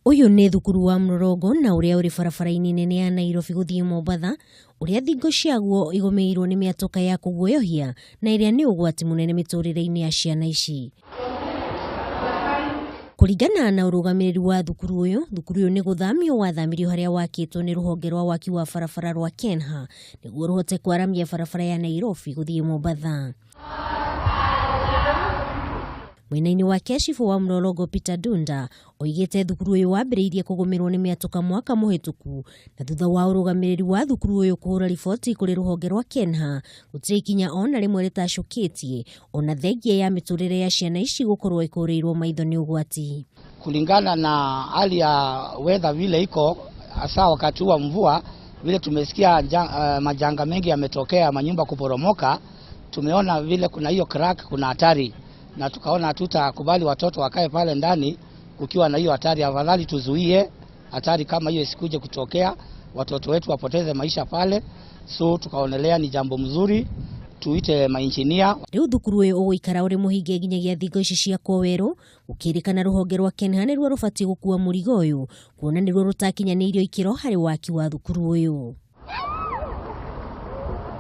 Ũyũ nĩ thukuru wa Mlolongo na ũrĩa ũrĩ barabara-inĩ nene ya Nairobi gũthiĩ Mombatha, ũrĩa thingo ciaguo igũmĩirwo nĩ mĩatũka ya kũguoyohia na ĩrĩa nĩ ũgwati mũnene mĩtũrĩre-inĩ ya ciana ici. Kũringana na ũrũgamĩrĩri wa thukuru ũyũ, thukuru ũyũ nĩ gũthamio wathamirio harĩa wakĩtwo nĩ rũhonge rwa waki wa barabara rwa KENHA nĩguo rũhote kwaramia barabara ya Nairobi gũthiĩ Mombatha. Mwena-inĩ wake cibũ wa Mlolongo Peter Dunda oigĩte thukuru ũyũ wambĩrĩirie kũgũmĩrwo nĩ mĩatũka mwaka mũhĩtũku na thutha wa ũrũgamĩrĩri wa thukuru ũyũ kũhũra riboti kũrĩ rũhonge rwa KENHA gũtirĩ ikinya ona rĩmwe rĩtacũkĩtie ona thengia ya mĩtũrĩre ya ciana ici gũkorwo ĩkũrĩirwo maitho nĩ ũgwati. Kulingana na hali ya weather vile iko hasa wakati wa mvua, vile tumesikia majanga mengi yametokea, manyumba kuporomoka, tumeona vile kuna hiyo crack, kuna hatari, na tukaona hatutakubali watoto wakae pale ndani kukiwa na hiyo hatari. Afadhali tuzuie hatari kama hiyo isikuje kutokea, watoto wetu wapoteze maisha pale. So tukaonelea ni jambo mzuri tuite mainjinia. Rĩu thukuru ũyũ ũgũikara ũrĩ mũhinge nginyagia thingo ici ciakwo werũ, gũkĩrĩkana rũhonge rwa KENHA nĩruo rũbatiĩ gũkua mũrigo ũyũ kuona nĩruo rũtakinyanĩirio ikĩro harĩ waki wa thukuru ũyũ.